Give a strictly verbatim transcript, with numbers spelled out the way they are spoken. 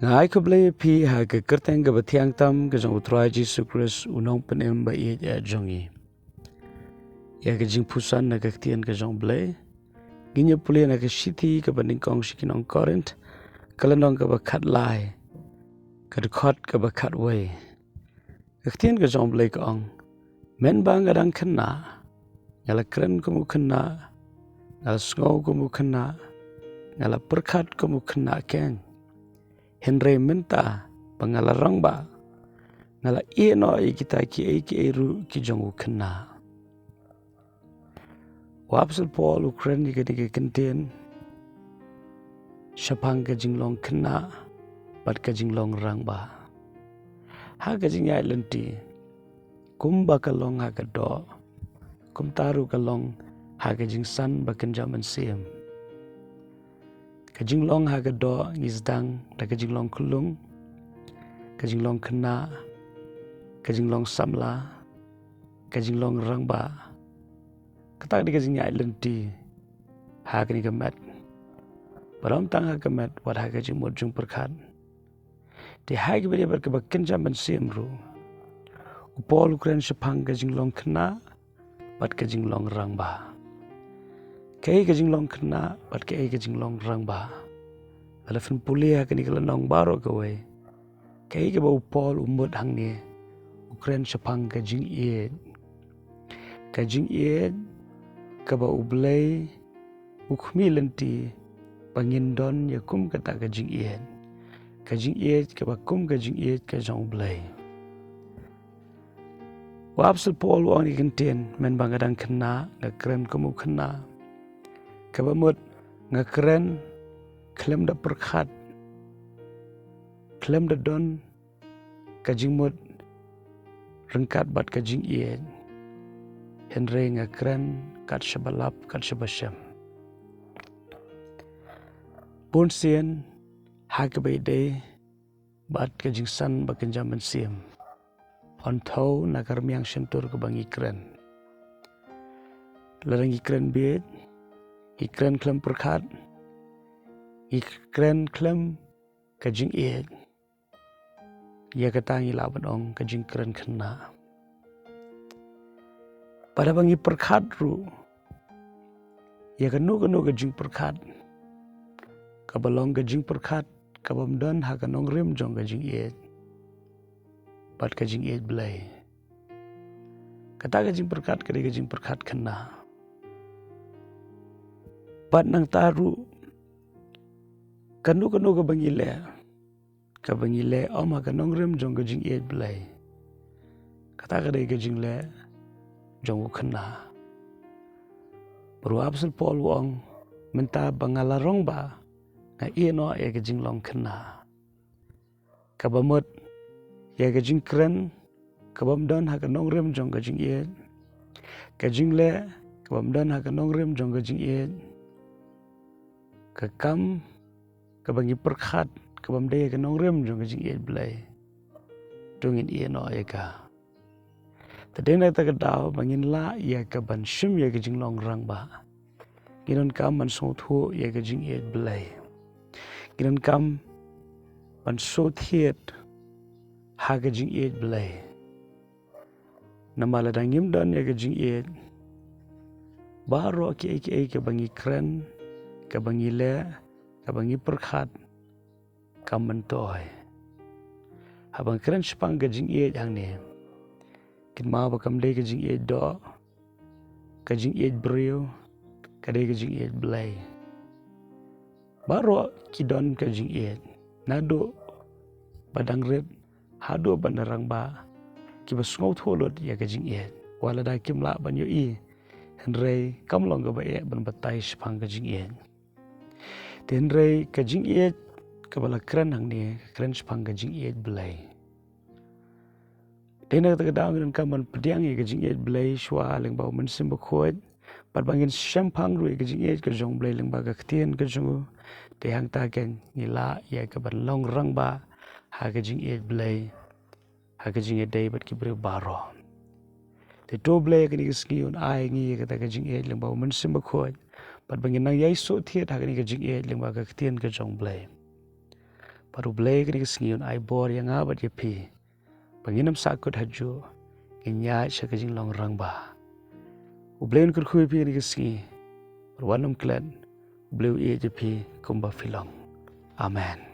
Nga ai khublei ïa phi ha ka kyrteng kaba thiang tam ka jong U Trai Jisu Khrist, U Nongpynim ba ïeit jong ngi. Ïa ka jingpynsan na ka ktien ka jong U Blei ngin ïa pule na ka shithi kaba nyngkong sha ki nong Korinth, ka lynnong kaba khatlai, ka dkhot kaba khatwei. Ka ktien ka jong U Blei ka ong: Mynba nga dang khynnah, nga la kren kum u khynnah, nga la sngew kum u khynnah, nga la pyrkhat kum u khynnah keiñ. Hynrei mynta ba nga la rangbah, nga la ïehnoh ïa kita kiei kiei ruh ki jong u khynnah. U Apostol Paul u kren ïa kane ka kyntien shaphang ka jinglong khynnah bad ka jinglong rangbah. Ha ka jingïaid lynti, kumba ka long ha ka doh, kumta ruh ka long ha ka jingsan ba kynja mynsiem. Ka jinglong ha ka doh ngi sdang da ka jinglong khyllung, ka jinglong khynnah, ka jinglong samla, ka jinglong rangbah. Kata ka dei ka jingïaid lynti ha kane ka met. Bad ym tang ha ka met, wat ha ka jingmut jingpyrkhat. Te ha kaba ïadei bad kaba kynja mynsiem ruh, u Paul u kren shaphang ka jinglong khynnah bad ka jinglong rangbah. Kaei ka jinglong khynnah bad kaei ka jinglong rangbah? Lada phin pule ha kane ka lynnong baroh kawei, kaei kaba u Paul u mut hangne? U kren shaphang ka jingïeit. Ka jingïeit kaba U Blei u khmih lynti ba ngin don ïa kum kata ka jingïeit. Ka jingïeit kaba kum ka jingïeit ka jong U Blei. U Apostol Paul u ong ïa ka kyntien, mynba nga dang khynnah, nga kren kum u khynnah. Kaba mut nga kren khlem da pyrkhat, khlem da don ka jingmut ryngkat bad ka jingïeit. Hynrei nga kren kat shaba lap, kat shaba shem. Bun sien ha kaba ïadei bad ka jingsan ba kynja mynsiem, hynrei na ka rmiang shyntur kaba ngi kren. Lada ngi kren bieit, ngi kren khlem pyrkhat, ngi kren khlem ka jingïeit, ïa kata ngi lah ban ong ka jingkren khynnah. Bad haba ngi pyrkhat ruh ïa kano kano ka jingpyrkhat kaba long ka jingpyrkhat kabym don ha ka nongrim jong ka jingïeit bad ka jingïeit Blei. Kata ka jingpyrkhat ka dei ka jingpyrkhat khynnah. Bad nangta ruh, kano kano kaba ngi leh kaba ngi leh ym ha ka nongrim jong ka jingïeit Blei, kata ka dei ka jingleh jong u khynnah. Bad u Apostol Paul u ong, mynta ba nga la rangbah, nga ïehnoh ïa ka jinglong khynnah. Kaba mut ïa ka jingkren kabym don ha ka nongrim jong ka jingïeit, ka jingleh kabym don ha ka nongrim jong ka jingïeit, ka kam kaba ngi pyrkhat kabym dei ha ka nongrim jong ka jingïeit Blei, to ngin ïehnoh ïa ka. Te dei na kata ka daw ba ngin lah ïa ka ban shim ïa ka jinglong rangbah, ngi donkam ban sngewthuh ïa ka jingïeit Blei. Ngi donkam ban sngewthied ha ka jingïeit Blei. Namar lada ngim don ïa ka jingïeit, baroh kiei kiei kaba ngi kren, kaba ngi leh, kaba ngi pyrkhat, kam myntoi. Haba ngi kren shaphang ka jingïeit hangne, kynmaw ba kam dei ka jingïeit doh, ka jingïeit briew, ka dei ka jingïeit Blei. Baroh ki don ka jingïeit, naduh ba dang rit haduh ba dang rangbah, kiba sngewthuh lut ïa ka jingïeit. Wat lada kim lah ban ïohi, hynrei kam long kaba eh ban batai shaphang ka jingïeit. Te hynrei ka jingïeit kaba la kren hangne, ka kren shaphang ka jingïeit Blei. Te na kata ka daw ngi donkam ban pdiang ïa ka jingïeit Blei shuwa lyngba u Mynsiem Bakhuid, bad ba ngin shemphang ruh ïa ka jingïeit ka jong u Blei lyngba ka ktien ka jong u. Te hangta keiñ ngi lah ïa ka ban long rangbah ha ka jingïeit Blei, ha ka jingïadei bad ki briew baroh. Te to Blei ha kane ka sngi un ai ïa ngi ïa kata ka jingïeit lyngba u Mynsiem Bakhuid, bad ba ngin nang ïai sngewthied ha kane ka jingïeit lyngba ka ktien ka jong u Blei. Bad U Blei kane ka sngi un ai bor ïa nga bad ïa phi ba ngin ym sahkut ha juh, ngin ïaid sha ka jinglong rangbah. U Blei un kyrkhu ïa phi kane ka sngi. Bad wat nym klet, U Blei u ïeit ïa phi kumba phi long. Amen.